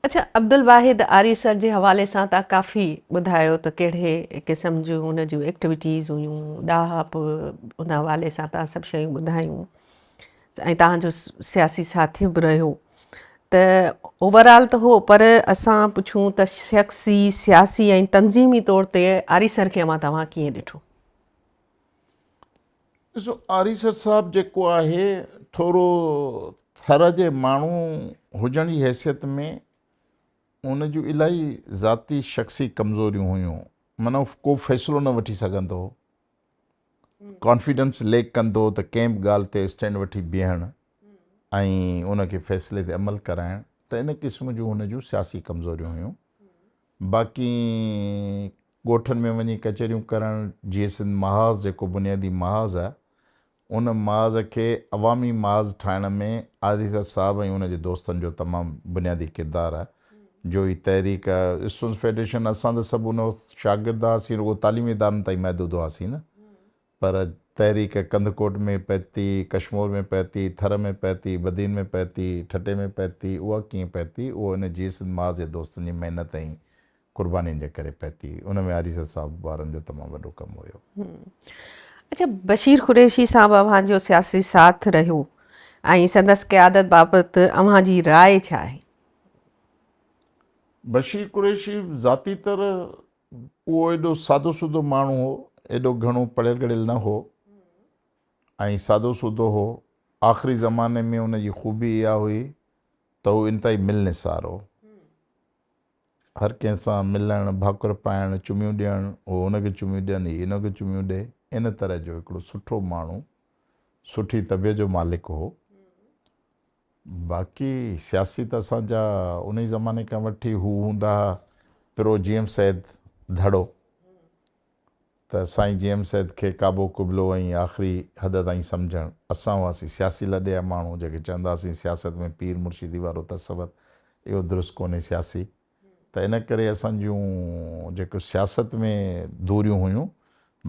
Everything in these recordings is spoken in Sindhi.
اڇا عبدالواحد آريسر جي حوالي سان تان ڪافي ٻڌايو ته ڪهڙي قسم جون ان جون ايڪٽيوٽيز هيون ڏاهپ ان حوالي سان تان سڀ شيون ٻڌايون ۽ تان جو سياسي ساٿي به رهيو ته اوور آل ته هو پر اسان پڇون ته شخصي سياسي ۽ تنظيمي طور تي آريسر کي اوهان توهان ڪيئن ڏٺو؟ ڏسو آريسر صاحب جيڪو آهي ٿورو ٿر جي ماڻهو هجڻ جي حيثيت ۾ ان جون الاهي ذاتي شخصي ڪمزوريون هيون معنيٰ ڪو فيصلو نه وٺي سگهندو هو ڪانفيڊنس ليڪ ڪندو هو ته ڪنهن به ڳالهه تي اسٽينڊ وٺي بيهڻ ۽ ان کي فيصلي تي عمل ڪرائڻ ته ان قسم جون هن جون سياسي ڪمزوريون هيون باقي ڳوٺن ۾ وڃي ڪچهريون ڪرڻ، جيئي سنڌ محاذ جيڪو بنيادي محاذ آهي، ان محاذ کي عوامي محاذ ٺاهڻ ۾ آريسر صاحب ۽ ان جي دوستن جو تمام بنيادي ڪردار آهي، جو هي تحريڪ اسٽوڊنٽس فيڊريشن اسان ته سڀ ان وقت شاگرد هئاسين رڳو تعليمي ادارن تائين محدود هئاسين نه پر تحريڪ ڪنڌڪوٽ ۾ پهتي، ڪشمور ۾ پهتي، ٿر ۾ پهتي، بدين ۾ پهتي، ٺٽي ۾ پهتي، اها ڪيئن پهتي، اهو ان جيئي سنڌ محاذ جي دوستن جي محنت ۽ قربانين جي ڪري پهتي، ان ۾ آريسر صاحب وارن جو تمام وڏو ڪم هيو. اڇا بشير قريشي سان به اوهان جو سياسي ساٿ رهيو ۽ سندس قيادت بابت اوهان جي راء ڇا آهي؟ بشير قريشي ذاتي طرح اهو ايڏو سادو سودو ماڻهو هو، ايڏو گهڻو پڙهيل ڳڙهيل نه هو ۽ سادو سودو هو. آخري زماني ۾ ان جي خوبي اها هئي ته هو انتهائي ملنسار هو. هر ڪنهن سان ملڻ، ڀاڪر پائڻ، چميون ڏيڻ، هو ان کي چميون ڏين، هي ان کي چميون ڏي، ان طرح جو هڪڙو سٺو ماڻهو، سٺي طبيعت جو مالڪ هو. باقي سياسي ته اسان جا انهي زماني کان وٺي هو هوندا ها پرو جي ايم سيد ڌڙو ته سائين جي ايم سيد کي ڪعبو قبلو ۽ آخري حد تائين سمجهڻ اسان هئاسين سياسي لڏي جا ماڻهو جيڪي چوندا هئاسين سياست ۾ پير مرشدي وارو تصور اهو درست ڪونهي سياسي ته ان ڪري اسان جون جيڪو سياست ۾ دوريون هيون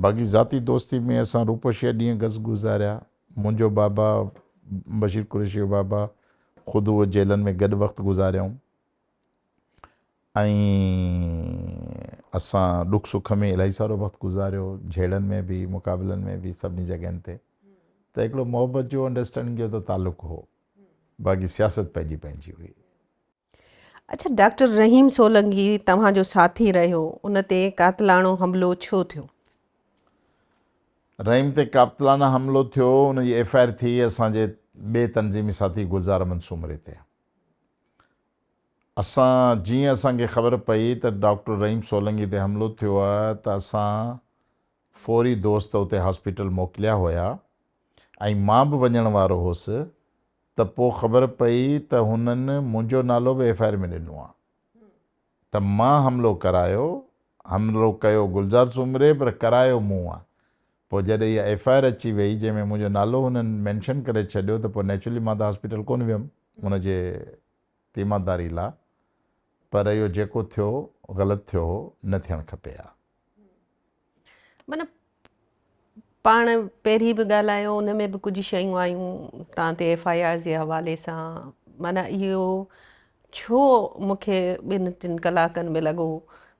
باقي ذاتي دوستي ۾ اسان روپوشيء ڏينهن گز گذاريا. منهنجو بابا بشير قريشي جو بابا خود اهو جيلن ۾ گڏ وقت گذاريائون ۽ اسان ڏک سک ۾ الاهي سارو وقت گذاريو جهيڙن ۾ به مقابلن ۾ به سڀني جڳهين تي ته هڪڙو محبت جو انڊرسٽينڊنگ جو ته تعلق هو باقي سياست پنهنجي پنهنجي هئي. اڇا ڊاڪٽر رحيم سولنگي توهان جو ساٿي رهيو ان تي قاتلاڻو حملو ڇو ٿيو؟ رحيم تي قاتلانه حملو ٿيو ان جي ايف I R ٿي اسان جي ٻئي تنظيمي ساٿي گلزار احمد سومري تي اسان جيئن اسان کي خبر پئي ته ڊاڪٽر رحيم سولنگي تي حملو ٿيو آهي ته اسان فوري دوست اتي هاسپيٽل موڪليا هيا ۽ مان به وڃڻ وارو هوس ته پوء خبر پئي ته هنن منهنجو نالو به ايف I R ۾ ڏنو آ ته مان حملو ڪرايو، حملو ڪيو گلزار سومري پر ڪرايو مون آ. پوء جڏهن اها ايف I R اچي وئي جنهن ۾ منهنجو نالو هنن مينشن ڪري ڇڏيو ته پوء نيچرلي مان ته هاسپيٽل ڪونه ويم ان جي تيمارداري لا پر اهو جيڪو ٿيو غلط ٿيو هو نه ٿيڻ کپي ها. معنيٰ پاڻ پهرين به ڳالهايو ان ۾ به ڪجهه شيون آيون تان تي ايف I R جي حوالي سان معنيٰ اهو ڇو مونکي ٻن ٽن ڪلاڪن ۾ لڳو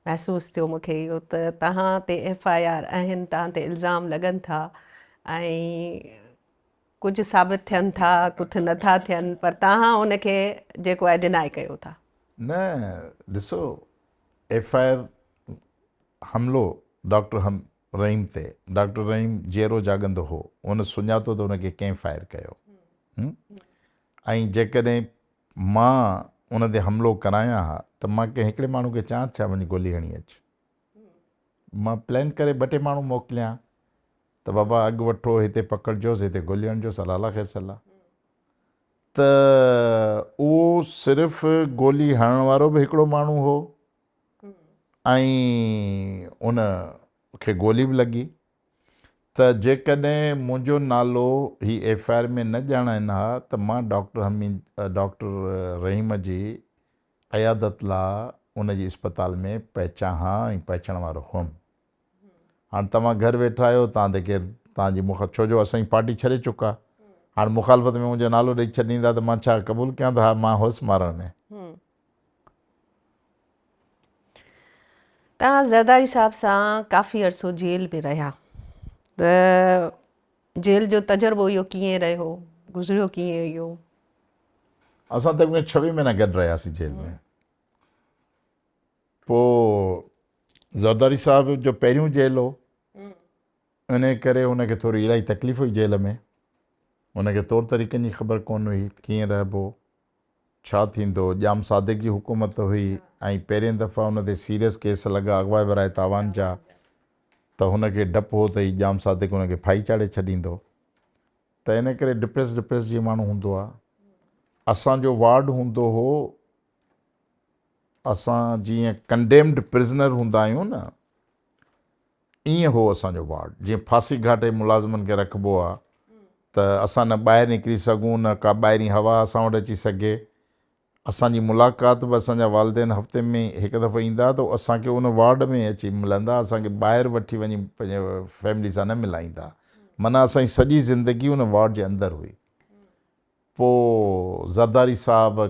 محسوس ٿيو مونکي اهو ته تهان تي ايف I R آهن تهان تي الزام لڳن ٿا ۽ ڪجهه ثابت ٿين ٿا ڪجهه نٿا ٿين پر تهان ان کي جيڪو آهي ڊنائي ڪيو ٿا. نه ڏسو ايف I R حملو ڊاڪٽر رحيم تي، ڊاڪٽر رحيم جيئرو جاڳندو هو، هن سڃاتو ته هن کي ڪنهن فائر ڪيو ۽ جيڪڏهن مان ان تي حملو ڪرايان ها ته مان ڪنهن هڪڙي ماڻهو کي چوان ڇا وڃ گولي هڻي اچ. مان پلان ڪري ٻه ٽي ماڻهو موڪليان ته بابا اڳ وٺو هتي پڪڙجوس هتي گولي هڻجوس الله الله خير صلاح. ته اهو صرف گولي هڻڻ وارو به هڪڙو ماڻهو هو ۽ ان کي گولي به لڳي ته جيڪڏهن منهنجو نالو هي ايف I R ۾ نه ڄاڻائن ها ته مان ڊاڪٽر حميد ڊاڪٽر رحيم جي عيادت لا ان جي اسپتال ۾ پهچان ها ۽ پهچڻ وارو هئم. هاڻ توهان گهر ويٺا آهيو توهان تي ڪير توهان جي مخ ڇو جو اسان جي پارٽي ڇڏي چڪا هاڻ مخالفت ۾ منهنجو نالو ڏئي ڇڏيندا ته مان ڇا قبول ڪيان ته ها مان هئس مارڻ ۾. توهان زرداري صاحب سان ڪافي عرصو جيل ۾ رهيا ته جيل جو تجربو اهو ڪيئن رهيو، گذريو ڪيئن اهو؟ اسان تقريبن ڇويهه مهينا گڏ رهياسين جيل ۾. پوء زرداري صاحب جو پهريون جيل هو، انهيء ڪري هن کي ٿوري الاهي تڪليف هئي جيل ۾. هن کي طور طريقن جي خبر ڪونه هئي ته ڪيئن رهبو، ڇا ٿيندو. ڄام صادق جي حڪومت هئي ۽ پهرين دفعا هن تي سيريس ڪيس لڳا اغوا براء تاوان جا ته هن کي ڊپ هو ته هي ڄام صادق هن کي ڦاهي چاڙهي ڇڏيندو ته ان ڪري ڊپريس ڊپريس جيئن ماڻهو هوندو آهي. اسان جو وارڊ هوندو هو اسان جيئن ڪنڊيمڊ پرزنر هوندا آهيون نه ائين هو اسان جو وارڊ، جيئن ڦاسي گهاٽ جي ملازمن کي رکبو آ ته اسان نه ٻاهر نڪري سگهون نه ڪا ٻاهرين هوا اسان وٽ اچي سگهي. اسان جي ملاقات به اسان جا والدين هفتي ۾ هڪ دفعو ايندا ته اسان کي ان وارڊ ۾ اچي ملندا، اسان کي ٻاهر وٺي وڃي پنهنجي فيملي سان نه ملائيندا. معنيٰ اسان جي سڄي زندگي ان وارڊ جي اندر هئي. پوء زرداري صاحب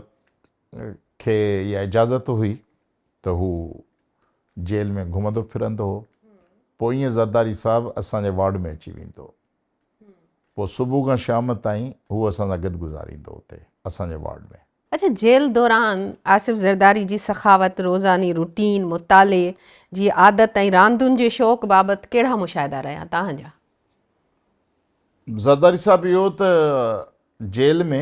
کي اها اجازت هئي ته هو جيل ۾ گهمندو ڦرندو هو. پوء ائين زرداري صاحب اسان جي وارڊ ۾ اچي ويندو هو. پوء صبح کان شام تائين هو اسان سان گڏ گذاريندو اتي اسان جي وارڊ ۾. اڇا جيل دوران آصف زرداري جي سخاوت، روزاني روٽين، مطالعي جي عادت ۽ راندن جي شوق بابت ڪهڙا مشاهدا رهيا توهان جا؟ زرداري صاحب اهو ته جيل ۾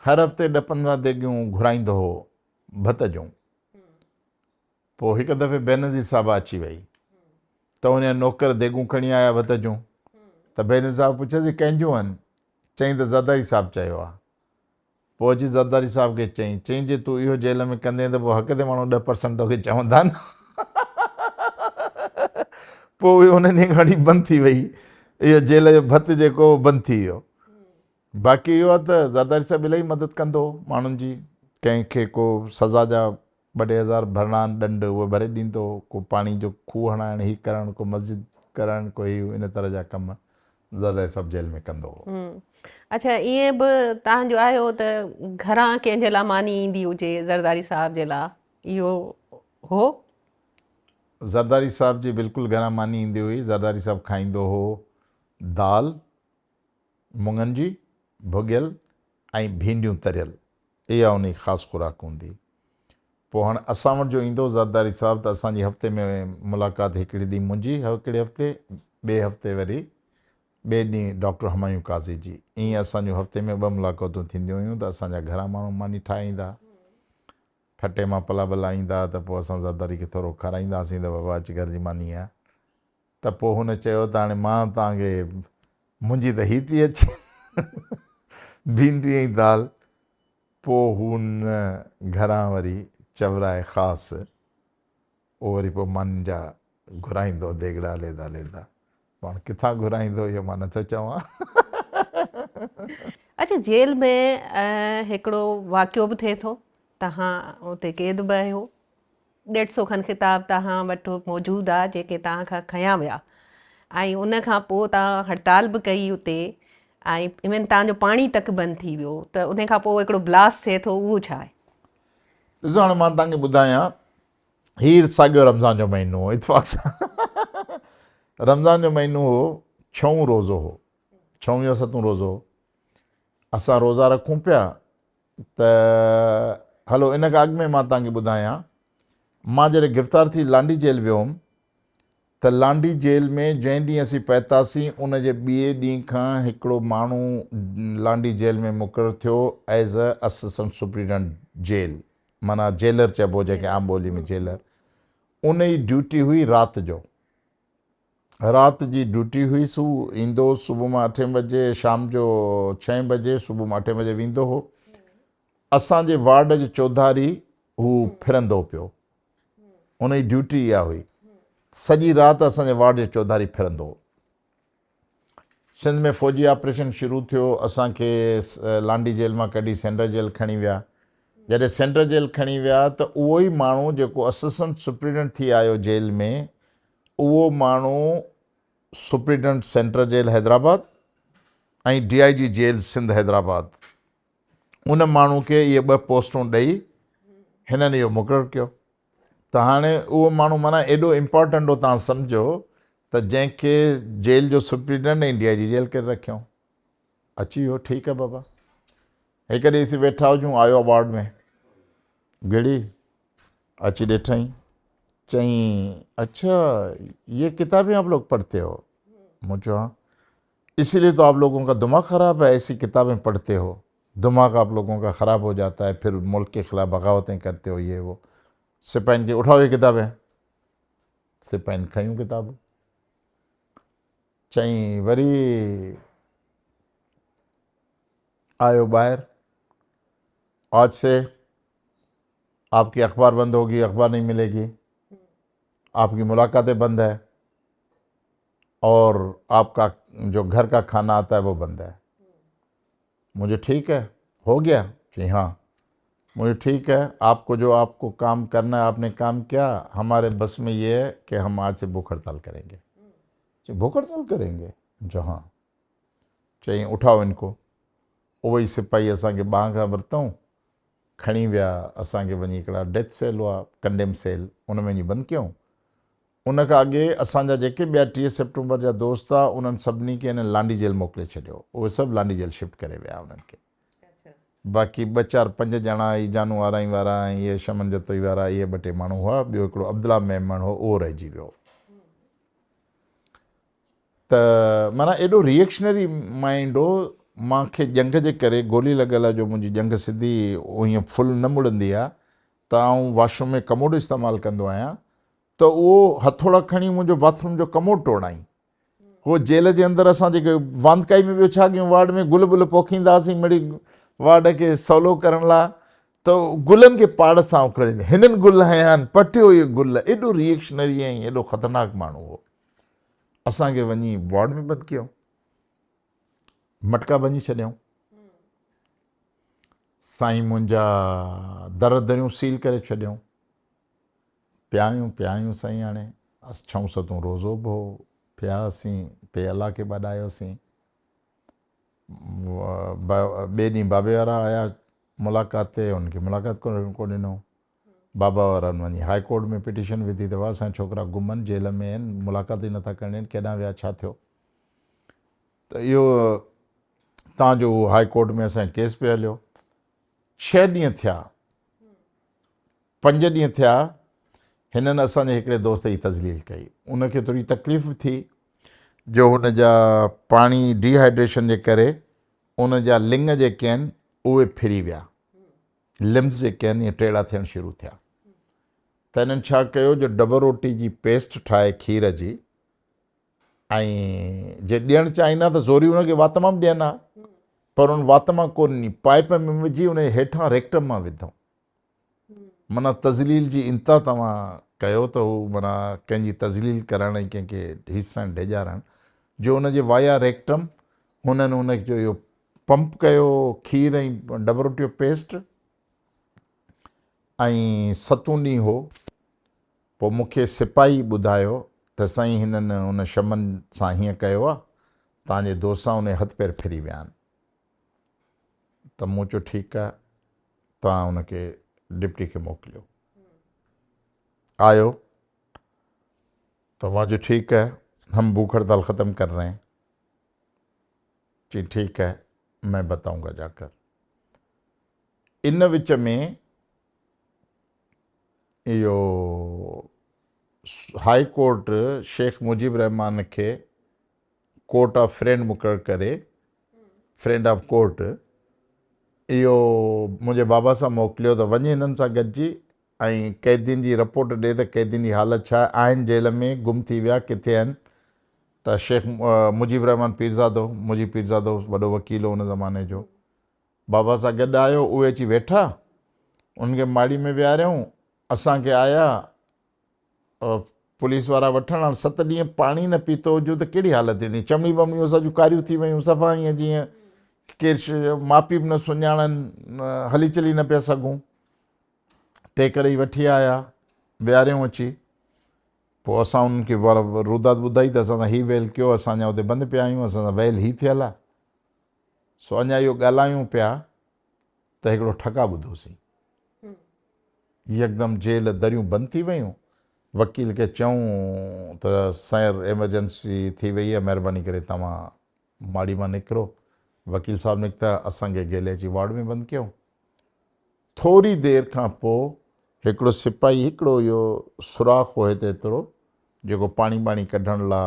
هر هفتي ڏھ 15 ديڳيون گهرائيندو هو ڀت جون. پوء هڪ دفعي بينظير صاحبه اچي وئي ته ان جا نوڪر ديڳون کڻي آيا ڀت جون ته بينظير صاحب پڇيس هي ڪنهن جون آهن؟ چيائين ته زرداري صاحب چيو آهي. پوء اچي زرداري صاحب کي چيائين، چيائين جي تون اهو جيل ۾ ڪندين ته پوء حق تي ماڻهو 10% توکي چوندا نه. پوء اهو ان ڏينهن کان وٺي بند ٿي وئي. اهو جيل جو ڀت جيڪو هو بند ٿي ويو. باقي اهو آهي ته زرداري صاحب الاهي مدد ڪندو هو ماڻهن جي، ڪنهن کي ڪو سزا جا ٻه ٽي هزار ڀرڻا آهن ڏنڊ اهي ڀري ڏيندو هو، ڪو پاڻي جو کوهه هڻائڻ هي ڪرڻ، ڪو مسجد ڪرائڻ، ڪو هي ان طرح جا ڪم زرداري صاحب جيل ۾ ڪندو هو. اڇا ائين به توهان جو آيو ته گهران ڪنهن جي لاء ماني ايندي هجي زرداري صاحب جي لاء اهو هو؟ زرداري صاحب جي بلڪل گهران ماني ايندي هئي، زرداري صاحب کائيندو هو دال، مڱن جي ڀڳيل ۽ ڀينڊيون تريل، اها ان جي خاص خوراڪ هوندي. پوء هاڻ اسان وٽ جو ايندو زرداري صاحب ته اسان جي هفتي ۾ ملاقات هڪڙي ڏينهن منهنجي هڪڙي هفتي، ٻئي هفتي وري ٻئي ڏينهن ڊاڪٽر همايون قاضي جي. ائين اسان جون هفتي ۾ ٻه ملاقاتون ٿينديون هيون ته اسان جا گهران ماڻهو ماني ٺاهي ايندا. ٺٽي مان پلا بلا ايندا ته پوء اسان زرداري کي ٿورو کارائينداسين ته بابا اچ گهر جي ماني آهي. ته پوء هن چيو ته هاڻي مان توهان کي منهنجي ته هي ٿي اچي ڀينڊي ۽ دال. پوء هو نه گهران وري چورائي خاص اهو وري پوء مانين جا گهرائيندو ديڳڙا عليحده عليحده. پاڻ ڪٿان گهرائيندو اهو مان نٿو چوان. اڇا جيل ۾ هڪڙو واقعو به ٿئي ٿو توهان اتي قيد به آهيو ڏيڍ سو کن خطاب توهان وٽ موجود آ جيڪي توهان کان کنيا ويا ۽ ان کان پوء توهان هڙتال به ڪئي اتي ۽ ايون توهان جو پاڻي تڪ بند ٿي ويو ته ان کان پوء هڪڙو بلاسٽ ٿئي ٿو اهو ڇا آهي؟ ڏسو هاڻي مان توهان کي ٻڌايان هي ساڳيو رمضان جو مهينو هو اتفاق سان رمضان جو مهينو هو ڇهون روزو هو ڇهون يا ستون روزو هو اسان روزا رکون پيا ته هلو ان کان اڳ ۾ مان توهان کي ٻڌايان مان جڏهن گرفتار ٿي لانڍي جيل ويو هوم ته لانڍي جيل ۾ جنهن ڏينهن اسين پهتاسين ان جي ٻئي ڏينهن کان هڪڙو ماڻهو لانڍي جيل ۾ مقرر ٿيو as a assistant superintendent jail معنيٰ جيلر چئبو جنهن کي عام ٻولي ۾ جيلر ان جي ڊيوٽي هئي رات جو رات جي ڊيوٽي هئي سو ايندو هو صبح مان اٺين بجي شام جو ڇهين بجي صبح مان اٺين بجي ويندو هو اسان جي وارڊ جي چوڌاري هو ڦرندو پيو ان جي ڊيوٽي اها هئي سڄي رات اسان جي وارڊ جي چوڌاري ڦرندو هو سنڌ ۾ فوجي آپريشن شروع ٿيو اسان کي لانڍي جيل مان ڪڍي سينٽرل جيل کڻي ويا جڏهن سينٽرل جيل کڻي ويا ته اهو ئي ماڻهو جيڪو اسسٽنٽ سپرنٽينڊنٽ ٿي آيو جيل ۾ اهو ماڻهو superintendent central jail Hyderabad ۽ D I G jail Sindh Hyderabad ان ماڻهو کي اهي ٻه پوسٽون ڏئي هنن اهو مقرر ڪيو. ته هاڻي اهو ماڻهو معنيٰ ايڏو امپارٽنٽ هو توهان سمجهو ته جنهن کي جيل جو سپرنٽينڊنٽ ۽ ڊي I جي جيل ڪري رکيائون. اچي ويو ٺيڪ آهي بابا. هڪ ڏينهن اسين ويٺا هجون آيو وارڊ ۾ گهڙي اچي ڏٺائين چيائين اڇا يي ڪتابين آپ لوگ پڙهتي هو مون چيو ها اسی لئي تو آپ لوگون کا دماغ خراب هي ايسي ڪتابين پڙهتي هو دماغ آپ لوگون کا خراب هو جاتا هي پھر ملڪ ڪي خلاف بغاوتين ڪرتي هو يي وو سپاهين کي اٺاؤ يي ڪتابين سپاهين کنيون ڪتاب چيائين وري آيو ٻاهر آج سي آپ ڪي اخبار بند هوگي اخبار نهين ملي گي آپ ڪي ملاقاتين بند هي اور آپ ڪا جو گهر ڪا کانا آتا هي وو بند هي مون چيو ٺيڪ هي هو گيا چيائين ها مون چيو ٺيڪ هي آپ ڪو جو آپ ڪو ڪام ڪرنا هي آپ ني ڪام ڪيا هماري بس ۾ يي هي ڪي هم آج سي بوک هڙتال ڪرين گي چيائين بوک هڙتال ڪرين گي مون چيو ها چيائين اٺاؤ ان ڪو اهي ئي سپاهي اسان کي ٻانهن کان ورتائون کڻي ويا اسان کي وڃي هڪڙا ڊيٿ سيل هئا ڪنڊيم سيل ان ۾ وڃي بند ڪيائون ان کان اڳي اسان جا جيڪي ٻيا 30 سيپٽمبر جا دوست هئا انهن سڀني کي هنن لانڍي جيل موڪلي ڇڏيو اهي سڀ لانڍي جيل شفٽ ڪري ويا انهن کي باقي ٻه چار پنج ڄڻا هي جانو آرائين وارا ۽ اهي شمن جتوئي وارا اهي ٻه ٽي ماڻهو هئا ٻيو هڪڙو عبدالله ميمڻ هو اهو رهجي ويو ته معنيٰ ايڏو ريئڪشنري مائنڊ هو مان کي ڄنگهه جي ڪري گولي لڳل آهي جو منهنجي ڄنگهه سڌي ائين فل نه مڙندي آهي ته آئون واش روم ۾ ڪموڊ استعمال ڪندو آهيان ته اهو هٿوڙا کڻي منهنجو باٿ روم جو ڪموڊ ٽوڙائين. هو جيل جي اندر اسان جيڪي واندڪائي ۾ ٻيو ڇا ڪيون وارڊ ۾ گل ٻل پوکيندا هئاسين مڙئي وارڊ کي سولو ڪرڻ لاء ته گلن کي پاڙ سان اکڙيندي هنن گل هنيا آهن پٽيو اهي گل ايڏو ريئڪشنري ۽ ايڏو خطرناڪ ماڻهو هو. اسان کي وڃي وارڊ ۾ بند ڪيو مٽڪا ڀڃي ڇڏيائون سائين منهنجا در دريون سيل ڪري ڇڏيائون پيا آهيون پيا آهيون سائين هاڻي ڇهون ستون روزو به هو پيا هئاسين پي الله کي ٻاڏايوسين ٻئي ڏينهن بابي وارا آيا ملاقات تي ان کي ملاقات ڪونه ڏنو بابا وارن وڃي هاء ڪورٽ ۾ پٽيشن وڌي ته اسان جا ڇوڪرا گم آهن جيل ۾ آهن ملاقات ئي نٿا ڪرڻ ڏين ڪيڏانهن ويا ڇا ٿيو ته اهو تان جو هاء ڪورٽ ۾ اسان جو ڪيس پئي هليو ڇهه ڏينهن ٿيا پنج ڏينهن ٿيا هنن اسان جي هڪڙي دوست جي تذليل ڪئي ان کي ٿوري تڪليف به ٿي جو هن جا پاڻي ڊي هائيڊريشن جي ڪري ان جا لڱ جيڪي آهن اهي ڦري ويا لمز جيڪي آهن اهي ٽيڙا ٿيڻ شروع ٿيا ته هنن ڇا ڪيو جو ڊبل روٽي جي پيسٽ ٺاهي کير جي ۽ جي ڏيڻ چاهين ها ته زوري ان کي وات مان به ڏين ها پر ان وات مان ڪونه ڏني پائپ ۾ وجهي ان جي هيٺان ريڪٽم مان وڌائون معنيٰ تذليل جي انتها توهان ڪيو ته هو معنيٰ ڪنهن جي تذليل ڪرڻ ۽ ڪنهن کي هيسڻ ڊيڄارڻ جو ان جي وايا ريڪٽم هنن ان جو اهو پمپ ڪيو کير ۽ ڊبروٽ جو پيسٽ ۽ ستون ڏينهن هو پوء مون کي سپاهي ٻڌايو ته سائين هنن ان شمن سان هيئن ڪيو آ توهان جي دوست سان ان جا هٿ پير ڦري ويا آهن ته مون چيو ٺيڪ آ توهان ان کي ڊپٽي کي موڪليو آيو ته مان چيو ٺيڪ آ هم بوک هڙتال ختم ڪر رهي هين چي ٺيڪ هي مين بتائون گا جا ڪر. ان وچ ۾ اهو هاء ڪورٽ شيخ مجيب الرحمان کي ڪورٽ آف فرينڊ مقرر ڪري فرينڊ آف ڪورٽ اهو منهنجي بابا سان موڪليو ته وڃ هنن سان گڏجي ۽ قيدين جي رپورٽ ڏي ته قيدين جي حالت ڇا آهن جيل ۾ گم ٿي ويا ڪٿي آهن ته شيخ مجيب الرحمان پيرزادو مجيب پيرزادو وڏو وڪيل هو ان زماني جو بابا سان گڏ آيو اهي اچي ويٺا انهن کي ماڙي ۾ ويهاريائون اسان کي آيا پوليس وارا وٺڻ هاڻ ست ڏينهن پاڻي نه پيتو هجون ته ڪهڙي حالت ٿيندي چمڙي بمڙيون اسان جون ڪاريون ٿي ويون صفا ائين جيئن ڪير ماء پيء به نه سڃاڻن هلي چلي نه پيا سگهون ٽيڪ ڏئي وٺي آيا، ويهاريائون اچي. پوء اسان انهن کي روداد ٻڌائي ته اسان سان هي ويل ڪيو، اسان اڃا اتي بند پيا آهيون، اسان سان ويل هي ٿيل آهي. سو اڃا اهو ڳالهايون پيا ته هڪڙو ٺڪا ٻڌوسين. يڪدم جيل دريون بند ٿي ويون. وڪيل کي چئون ته سر ايمرجنسي ٿي وئي آهي مهرباني ڪري توهان ماڙي مان نڪرو. وڪيل صاحب نڪتا اسان کي گهلي اچي وارڊ ۾ بند ڪيائون. ٿوري دير کان پوء هڪڙو سپاهي هڪڙو اهو سوراخ هو هت ايترو جيڪو پاڻي ٻاڻي ڪڍڻ لا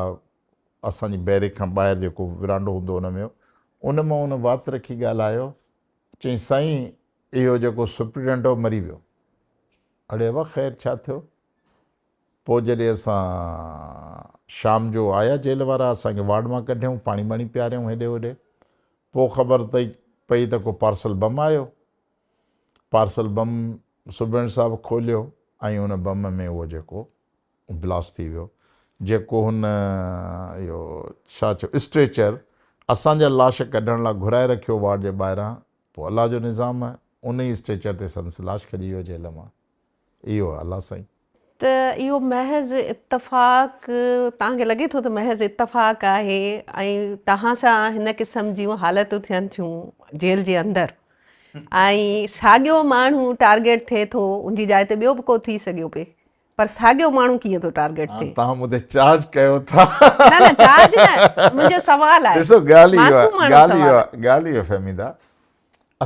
اسان جي بئرڪ کان ٻاهر جيڪو ورانڊو هوندو ان ۾ هو ان مان ان وات رکي ڳالهايو چيائين سائين اهو جيڪو سپريڊنٽ هو مري ويو. اڙي ابا خير ڇا ٿيو؟ پوء جڏهن اسان شام جو آيا جيل وارا اسان کي وارڊ مان ڪڍيائون پاڻي ٻاڻي پياريائون هيڏي هوڏي پوء خبر پئي ته ڪو پارسل بم آيو پارسل بم سپريڊنٽ صاحب کوليو ۽ ان بم ۾ اهو جيڪو بلاسٽ ٿي ويو جيڪو هن اهو ڇا چئو اسٽريچر اسان جا لاش ڪڍڻ لاء گهرائي رکيو وارڊ جي ٻاهران پوء الله جو نظام آهي ان ئي اسٽريچر تي سندس لاش کڄي ويو جيل مان اهو آهي الله سائين. ته اهو محض اتفاق توهان کي لڳي ٿو ته محض اتفاق آهي ۽ توهان سان هن قسم جون حالتون ٿين ٿيون جيل جي اندر ۽ ساڳيو ماڻهو ٽارگيٽ ٿئي ٿو ان جي جاء تي ٻيو به ڪو ٿي سگهيو پئي پر ساڳيو ماڻهو ڪيئن ٿو ٽارگيٽ ٿئي؟ توهان مون تي چارج ڪيو ٿا. نه نه چارج نه منهنجو سوال آهي. ڏسو ڳالهه اهو آهي ڳالهه اهو آهي ڳالهه اهو فهميده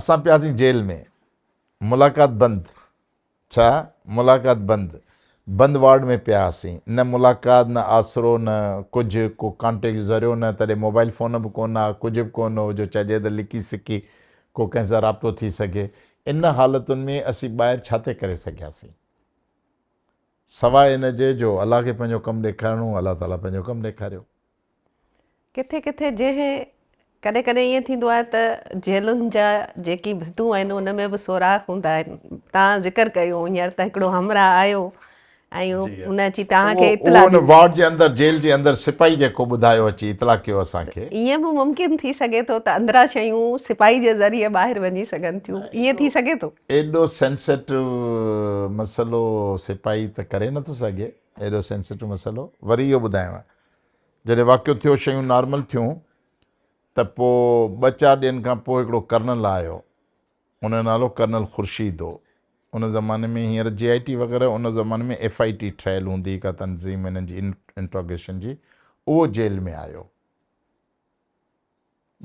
اسان پياسين جيل ۾ ملاقات بند ڇا ملاقات بند بند وارڊ ۾ پيا هئاسين نه ملاقات نه آسرو نه ڪجهه ڪو ڪانٽيڪٽ جو ذريعو نه تڏهن موبائل فون به ڪونه ها ڪجهه به ڪونه هو جو چئجي ته لڪي سڪي ڪو ڪنهن سان رابطو ٿي سگهي ان حالتن ۾ اسين ٻاهر ڇا ٿي ڪري سگهياسين سواء ان جي جو الله کي پنهنجو ڪم ڏيکارڻو هو الله تعالي پنهنجو ڪم ڏيکاريو. ڪٿي ڪٿي جنهن ڪڏهن ڪڏهن ائين ٿيندو آهي ته جيلن جا جيڪي ڀتون آهن ان ۾ به سوراخ هوندا آهن توهان ذڪر ڪيو هينئر ته هڪڙو همراهه آيو ۽ ان اچي توهان کي اطلاع اهو ان وارڊ جي اندر جيل جي اندر سپاهي جيڪو ٻڌايو اچي اطلاع ڪيو اسان کي. ائين به ممڪن ٿي سگهي ٿو ته اندران شيون سپاهي جي ذريعي ٻاهر وڃي سگهن ٿيون ائين ٿي سگهي ٿو. ايڏو سينسيٽو مسئلو سپاهي ته ڪري نٿو سگهي ايڏو سينسيٽو مسئلو وري اهو ٻڌايانو جڏهن واقعو ٿيو شيون نارمل ٿيون ته پوء ٻه چار ڏينهن کان پوء هڪڙو ڪرنل آيو ان جو نالو ڪرنل خورشيد هو ان زماني ۾ هينئر جي آء ٽي وغيره ان زماني ۾ ايف I ٽي ٺهيل هوندي هئي ڪا تنظيم انهن جي انٽراگيشن جي اهو جيل ۾ آيو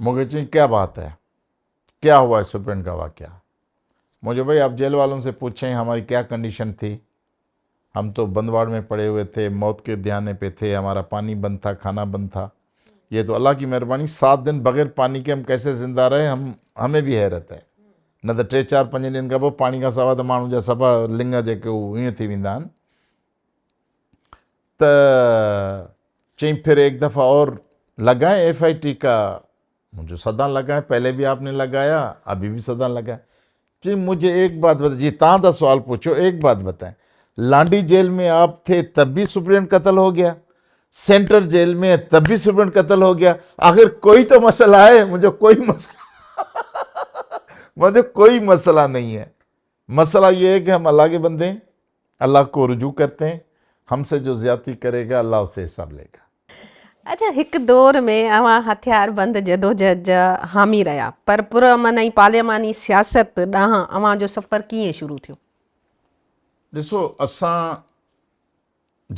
مون کي چيائين ڪيا بات هي ڪيا هوا هي سپرينٽ کا واقعا مون چيو ڀئي آپ جيل والن سي پوڇين هماري ڪيا ڪنڊيشن ٿي هم تو بند وارڊ ۾ پڙي هئي ٿي، موت ڪي دهاني پي ٿي، همارا پاني بند ٿا، کانا بند ٿا. يه تو الله ڪي مهرباني سات دن بغير پاني ڪي هم ڪيسي زنده رهي هم همي ڀي حيرت هي. نه ته ٽي چار پنج ڏينهن کان پوء پاڻي کان سواء ته ماڻهو جا سڀ لڱ جيڪي هو ائين ٿي ويندا آهن. ته چئين ڦر ايڪ دفعه اور لگائين ايف I ٽي ڪا مجھے سدا لگائے پهلي بھی آپ نے لگایا ابھی بھی سدا لگائے جی مجھے ایک بات بتا جی تاں دا سوال پوچھو ایک بات بتائیں لانڈی جیل میں آپ تھے تب بھی سپرینٹ قتل ہو گیا سینٹر جیل میں تب بھی سپرینٹ قتل ہو گیا آخر کوئی تو مسئلہ ہے مجھے کوئی مسئلہ مجھے کوئی مسئلہ نہیں ہے مسئلہ یہ ہے کہ ہم اللہ کے بندے ہیں الله کو رجوع ڪرتي هين هم سي جو زيادتي ڪري گا الله اس سي حساب لي گا. اڇا هڪ دور ۾ اوهان هٿياربند جدوجهد جا حامي رهيا پر پرامن ۽ پارلياماني سياست ڏانهن اوهان جو سفر ڪيئن شروع ٿيو؟ ڏسو اسان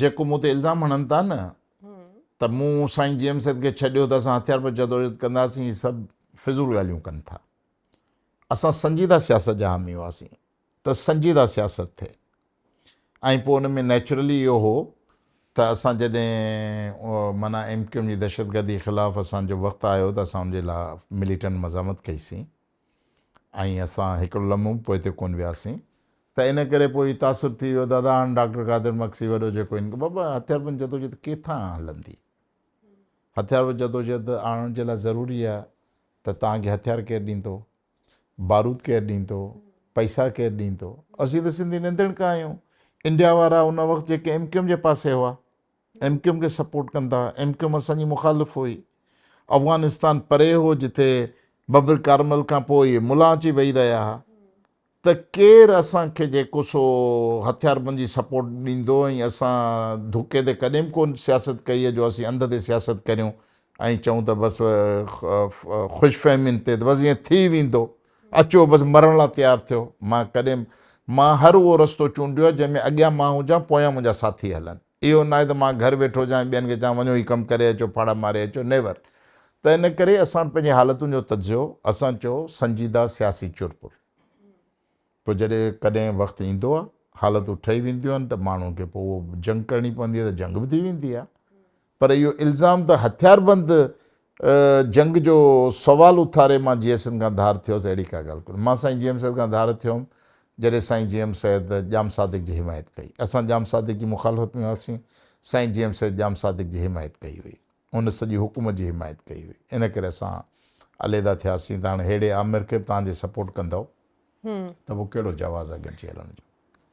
جيڪو مون تي الزام هڻن ٿا نه ته مون سائين جي ايم سيد کي ڇڏيو ته اسان هٿياربند جدوجهد ڪنداسين هي سڀ فضول ڳالهيون ڪن ٿا اسان سنجيده سياست جا حامي هئاسين ته سنجيده سياست ٿئي ۽ پوء ان ۾ نيچرلي اهو هو ته اسان جڏهن معنيٰ ايم ڪيو ايم جي دهشتگردي خلاف اسان جو وقت آيو ته اسان ان جي لاء مليٽنٽ مزاحمت ڪئي سين ۽ اسان هڪڙو لمحو به پوئتي ڪونه وياسين ته ان ڪري پوء اهو تاثر ٿي ويو دادا هاڻ ڊاڪٽر قادر مگسي وڏو جيڪو ان بابا هٿياربند جدوجهد ڪيٿان هلندي هٿياربند جدوجهد آڻڻ جي لاء ضروري آهي ته توهان کي هٿيار ڪير ڏيندو بارود ڪير ڏيندو، پئسا ڪير ڏيندو، اسين ته سنڌي ننڌڻڪا آهيون، انڊيا وارا ان وقت جيڪي ايم ڪيو ايم جي پاسي هئا، ايم ڪيو ايم کي سپورٽ ڪندا هئا، ايم ڪيو ايم اسان جي مخالف هئي، افغانستان پري هو جتي ببر ڪارمل کان پوء اهي ملان اچي ويهي رهيا ها، ته ڪير اسان کي جيڪو سو هٿياربند جي سپورٽ ڏيندو ۽ اسان ڌڪي تي ڪڏهن به ڪونه سياست ڪئي آهي جو اسين انڌ تي سياست ڪريون ۽ چئون ته بس خوش فهمين تي ته بس ائين ٿي ويندو اچو بس مرڻ لاء تيار ٿيو مان ڪڏهن مان هر اهو رستو چونڊيو آهي جنهن ۾ اڳيان مان هجان پويان منهنجا ساٿي هلن. اهو ناهي ته مان گهر ويٺو هجان ۽ ٻين کي چوان وڃو هي ڪم ڪري اچو ڦاڙها ماري اچو نيور. ته ان ڪري اسان وٽ پنهنجي حالتن جو تجزيو اسان چيو سنجيده سياسي چرپر. پوء جڏهن ڪڏهن وقت ايندو آهي حالتون ٺهي وينديون آهن ته ماڻهن کي پوء اهو جنگ ڪرڻي پوندي آهي ته جنگ به ٿي ويندي آهي. پر اهو الزام ته هٿياربند جنگ جو سوال اٿاري مان جي ايس اين کان ڌار ٿيو هوس اهڙي ڪا ڳالهه ڪونهي. مان سائين جي ايم سيد کان ڌار ٿيو هوم جڏهن سائين جي ايم سيد ڄام صادق جي حمايت ڪئي. اسان ڄام صادق جي مخالفت ۾ هئاسين، سائين جي ايم سيد ڄام صادق جي حمايت ڪئي هئي. ان سڄي حڪومت جي حمايت ڪئي هئي. ان ڪري اسان عليحده ٿياسين ته هاڻي ههڙي آمر کي به توهان جي سپورٽ ڪندؤ ته پوء ڪهڙو جواز آهي گڏجي هلڻ جو.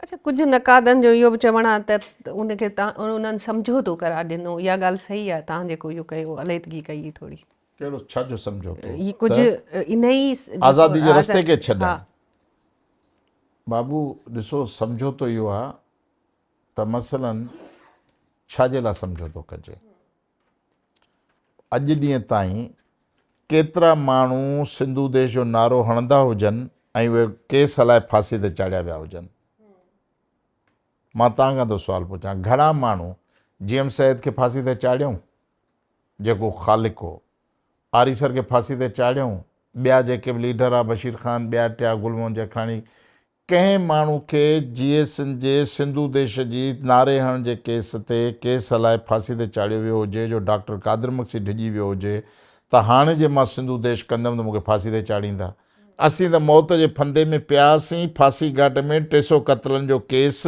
اڇا ڪجهه نقادن جو اهو به چوڻ آهي ته ان کي انهن سمجهوتو قرار ڏنو اها ڳالهه صحيح آهي توهان جيڪو اهو ڪيو عليحدگي ڪئي ٿوري. ڪهڙو ڇا جو سمجهوتو؟ هي ڪجهه انهي آزادي جي رستي کي ڇڏڻ. بابو ڏسو سمجهوتو اهو آهي ته مثلا ڇا جي لاء سمجهوتو ڪجي؟ اڄ ڏينهن تائين ڪيترا ماڻهو سنڌو ديش جو نعرو هڻندا هجن ۽ اهي ڪيس هلائي ڦاسي تي چاڙهيا ويا هجن. مان توهان کان ٿو سوال پڇان گهڻا ماڻهو جي ايم سيد کي ڦاسي تي چاڙهيائون جيڪو خالق هو، آريسر کي ڦاسي تي چاڙهيائون، ٻيا جيڪي به ليڊر ها بشير خان ٻيا ٽيا گل محمد جکراڻي ڪنهن ماڻهو کي جيئي سنڌ جي سنڌو ديش جي نعري هڻڻ جي ڪيس تي ڪيس هلائي ڦاسي تي چاڙهيو ويو هجي جو ڊاڪٽر قادر مگسي ڊڄي ويو هجي ته هاڻي جي مان سنڌو ديش ڪندم ته مون کي ڦاسي تي چاڙهيندا. اسين ته موت جي ڦندي ۾ پياسين، ڦاسي گهاٽ ۾ 300 قتلن جو ڪيس،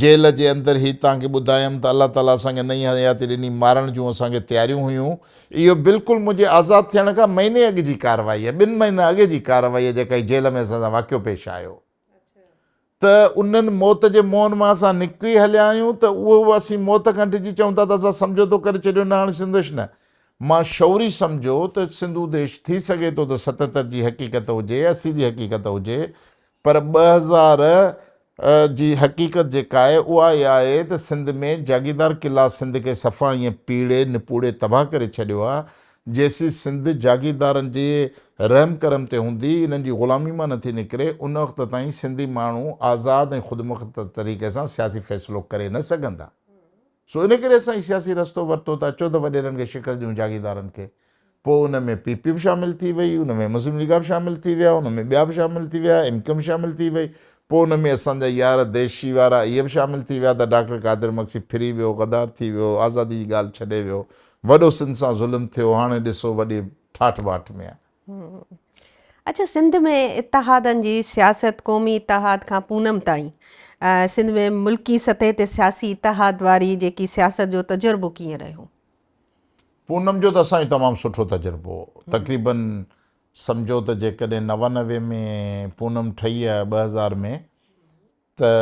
جيل جي اندر هي توهان کي ٻڌايم ته الله تعاليٰ اسان کي نئين حياتي ڏني مارڻ جون اسان کي تياريون هيون، اهو بلڪل منهنجي آزاد ٿيڻ کان مهيني اڳ جي ڪارروائي آهي، ٻن مهينن اڳ جي ڪارروائي آهي جيڪا هي جيل ۾ اسان سان واقعو پيش آيو ته انهن موت جي منهن مان اسان نڪري هليا آهيون ته اهو به اسين موت کان ڊڄي چئون ٿا ته اسان سمجهوتو ڪري ڇڏيو نه هاڻي سنڌوش نه. مان شعوري سمجهيو ته سنڌو ديش ٿي سگهي ٿو ته 77 جي حقيقت هجي، 80 جي حقيقت هجي پر 2000 جي حقيقت جيڪا آهي اها اها آهي ته سنڌ ۾ جاگيردار ڪلاس سنڌ کي صفا ائين پيڙي نپوڙي تباهه ڪري ڇڏيو آهي جيسين سنڌ جاگيردارن جي رحم ڪرم تي هوندي انهن جي غلامي مان نٿي نڪري ان وقت تائين سنڌي ماڻهو آزاد ۽ خودمختيار طريقي سان سياسي فيصلو ڪري نه سگهندا سو ان ڪري اسان هي سياسي رستو ورتو ته اچو ته وڏيرن کي شڪست ڏيون جاگيردارن کي. پوء ان ۾ پي پي به شامل ٿي وئي، ان ۾ مسلم ليگ به شامل ٿي ويا، ان ۾ ٻيا به شامل ٿي ويا، ايم ڪيو ايم شامل ٿي وئي، پوء ان ۾ اسان جا يار ديشي وارا اهي به شامل ٿي ويا ته ڊاڪٽر قادر مگسي ڦري ويو، غدار ٿي ويو، آزادي جي ڳالهه ڇڏي ويو، وڏو سنڌ سان ظلم ٿيو، هاڻي ڏسو وڏي ٺاٺ باٺ ۾ آهي. اڇا سنڌ ۾ اتحادن جي سياست قومي اتحاد کان پونم تائين سنڌ ۾ ملڪي سطح تي سياسي اتحاد واري جيڪي سياست جو تجربو ڪيئن رهيو؟ پونم جو ته اسان جو تمام سٺو تجربو هو تقريبن سمجهو ته جيڪڏهن 99 ۾ پونم ٺهي آهي 2000 ۾ ته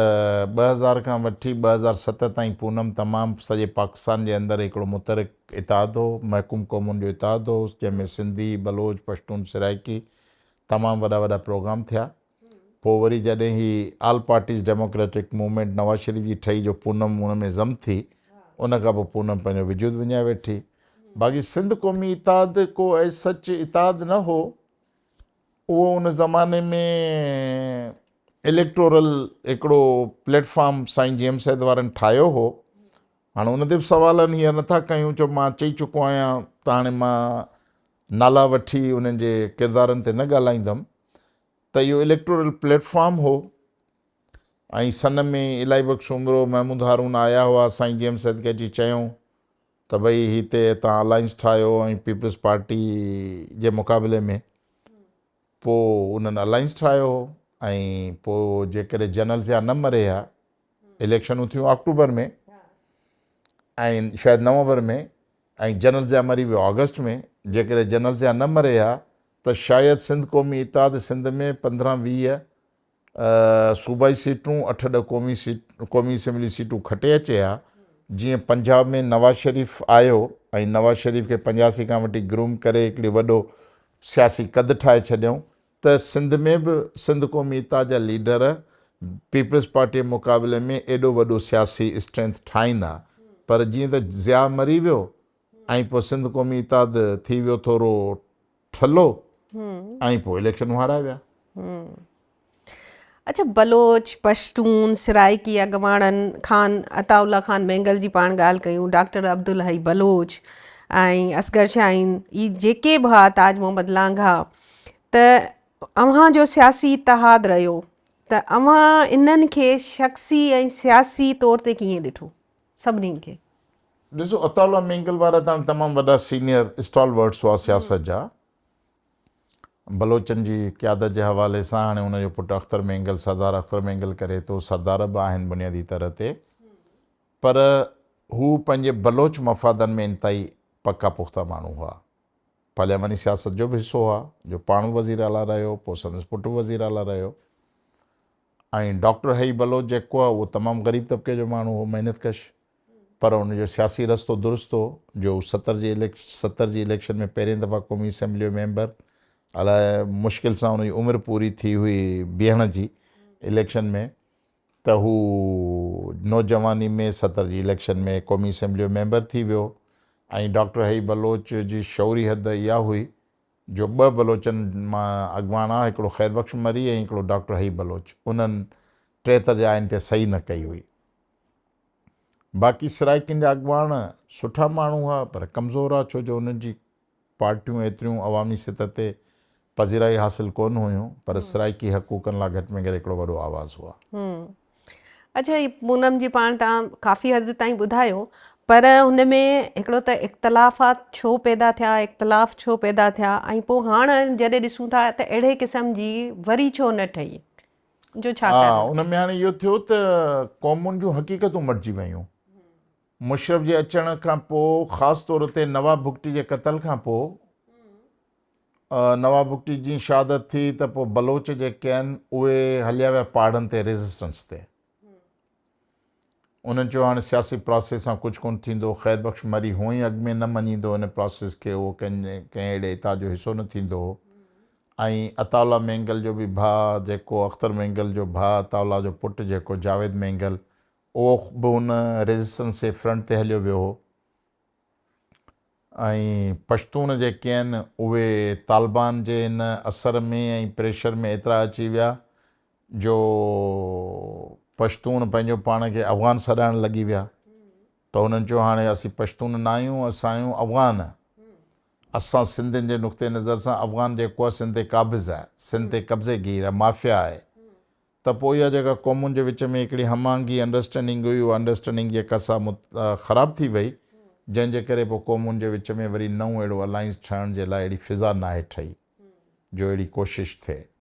2000 کان وٺي 2007 تائين پونم تمام سڄي پاڪستان جي اندر هڪڙو متحرڪ اتحاد هو، محڪوم قومن جو اتحاد هو، جنهن ۾ سنڌي، بلوچ، پشتون، سرائيڪي تمام وڏا وڏا پروگرام ٿيا. پوء وري جڏهن هي all parties democratic movement Nawaz Sharif جي ٺهي جو پونم ان ۾ ضم ٿي، ان کان پوء پونم پنهنجو وجود وڃائي ويٺي. باقي سنڌ قومي اتحاد ڪو ايز سچ اتحاد نه هو، اهو ان زماني ۾ اليڪٽورل هڪڙو پليٽ فارم سائين جي ايم سيد وارن ٺاهيو هو. هاڻي ان تي به سوال آهن، هينئر نٿا ڪيون ڇو مان چئي چڪو آهيان ته هاڻي مان نالا وٺي انهن جي ڪردارن تي نه ڳالهائيندم ته اهو اليڪٽورل پليٽ فارم هو ۽ سن ۾ الاهي بخش سومرو، محمود هارون آيا هئا، سائين جي ايم سيد کي اچي چيائون ته ڀئي هتي توهان الائنس ٺاهيو ۽ پيپلز پارٽي جي مقابلي ۾ پوء انهن الائنس ٺاهيو هو ۽ پوء جيڪڏهن جنرل ضياء نه مري ها اليڪشنون ٿيون آڪٽوبر ۾ ۽ شايد نومبر ۾ ۽ جنرل ضياء مري ويو آگسٽ ۾ جيڪڏهن جنرل ضياء نه مري ها ته شايد سنڌ قومي اتحاد سنڌ ۾ 15 20 صوبائي سيٽون، اٺ ڏھ قومي سيٽ قومي اسيمبلي سيٽون کٽي اچي ها، جيئن پنجاب ۾ نواز شريف آيو ۽ نواز شريف کي 85 کان وٺي گروم ڪري هڪڙي وڏو سياسي قد ٺاهي ڇڏيائون ته سنڌ ۾ به سنڌ قومي اتحاد جا ليڊر پيپلز پارٽي جي مقابلي ۾ ايڏو وڏو سياسي اسٽرينٿ ٺاهين ها پر جيئن ته ضياء مري ويو ۽ پوء سنڌ قومي اتحاد ٿي ويو ٿورو ٺلهو ۽ پوء اليڪشنون هارائي ويا. اڇا بلوچ، پشتون، سرائيڪي اڳواڻن خان عطاء الله خان مينگل جي پاڻ ڳالهه ڪيون، ڊاڪٽر عبدالحئي بلوچ ۽ اصغر شاهين اهي جيڪي به ها تاج محمد لانگاهه ته اوهان جو سياسي اتحاد رهيو ته اوهان انهن کي شخصي ۽ سياسي طور تي ڪيئن ڏٺو سڀني کي؟ ڏسو عطاء الله مينگل وارا ته هاڻي تمام وڏا سينيئر اسٽالورٽس هئا سياست جا. بلوچن جي قيادت جي حوالي سان هاڻي ان جو پٽ اختر مينگل سردار اختر مينگل ڪري ٿو، سردار به آهن بنيادي طرح تي پر هو پنهنجي بلوچ مفادن ۾ انتهائي پڪا پختا ماڻهو هئا. پارلياماني سياست جو به حصو هئا جو پاڻ به وزير اعليٰ رهيو پوء سندس پٽ به وزير اعليٰ رهيو ۽ ڊاڪٽر حئي بلوچ جيڪو آهي اهو تمام غريب طبقي جو ماڻهو هو محنت ڪش پر ان جو سياسي رستو درست هو جو هو 70 جي 70 جي اليڪشن ۾ پهرين دفعا قومي اسيمبلي جو ميمبر الائي مشڪل سان ان جي عمر پوري ٿي هئي بيهڻ جي اليڪشن ۾ ته هو نوجواني ۾ 70 جي اليڪشن ۾ قومي اسيمبلي جو ميمبر ٿي ويو ۽ ڊاڪٽر حئي بلوچ جي شعوري حد اها هئي جو ٻه بلوچن مان اڳواڻ آ هڪڙو خير بخش مري ۽ هڪڙو ڊاڪٽر حئي بلوچ انهن 73 جي آئين تي صحيح نه ڪئي هئي. باقي سرائيڪين جا اڳواڻ سٺا ماڻهو هئا پر ڪمزور هئا ڇو جو انهن جي پارٽيون ايتريون عوامي سطح تي پذيرائي حاصل ڪونه هيون پر سرائيڪي حقوقن لا گهٽ ۾ گهٽ هڪڙو وڏو آواز هئا. اڇا هي پونم جي پاڻ توهان ڪافي حد تائين ٻڌايو پر هن ۾ هڪڙو ته اختلافات ڇو پيدا ٿيا اختلاف ڇو پيدا ٿيا ۽ پوء هاڻ جڏهن ڏسون ٿا ته اهڙي قسم جي وري ڇو نه ٺهي جو ڇا ها ڪارڻ؟ ان ۾ هاڻي اهو ٿيو ته قومن جون حقيقتون مٽجي ويون. مشرف جي اچڻ کان پوء خاص طور تي نواب بگٽي جي قتل کان پوء نواب بگٽي جي شهادت ٿي ته پوء بلوچ جيڪي آهن اهي هليا ويا پهاڙن تي ريزسٽنس تي. انهن چيو هاڻي سياسي پراسيس سان ڪجهه ڪونه ٿيندو، خير بخش مري هونئن ئي اڳ ۾ نه مڃيندو ان پراسيس کي، اهو ڪنهن اهڙي اتحاد جو حصو نه ٿيندو هو ۽ عطاء الله مينگل جو به ڀاء جيڪو اختر مينگل جو ڀاء عطاء الله جو پٽ جيڪو جاويد مينگل اهو به ان ريزسٽنس جي فرنٽ تي هليو ويو هو. ۽ پشتون جيڪي آهن اهي طالبان جي ان اثر ۾ ۽ پريشر ۾ ايترا اچي ويا جو پشتون پنهنجو پاڻ کي افغان سڏائڻ لڳي ويا ته انهن چيو هاڻي اسين پشتون نه آهيون اسان آهيون افغان اسان سنڌين جي نقطي نظر سان افغان جيڪو آهي سنڌ تي قابض آهي سنڌ تي قبضي گير آهي مافيا آهي ته پوء اها جيڪا قومن جي وچ ۾ هڪڙي هم آهنگي، Understanding، هئي اها Understanding جيڪا سا خراب ٿي وئي جنهن جي ڪري پوء قومن جي وچ ۾ وري نئون اهڙو الائنس ٺهڻ جي لاء اهڙي فضا ناهي ٺهي جو اهڙي ڪوشش ٿئي.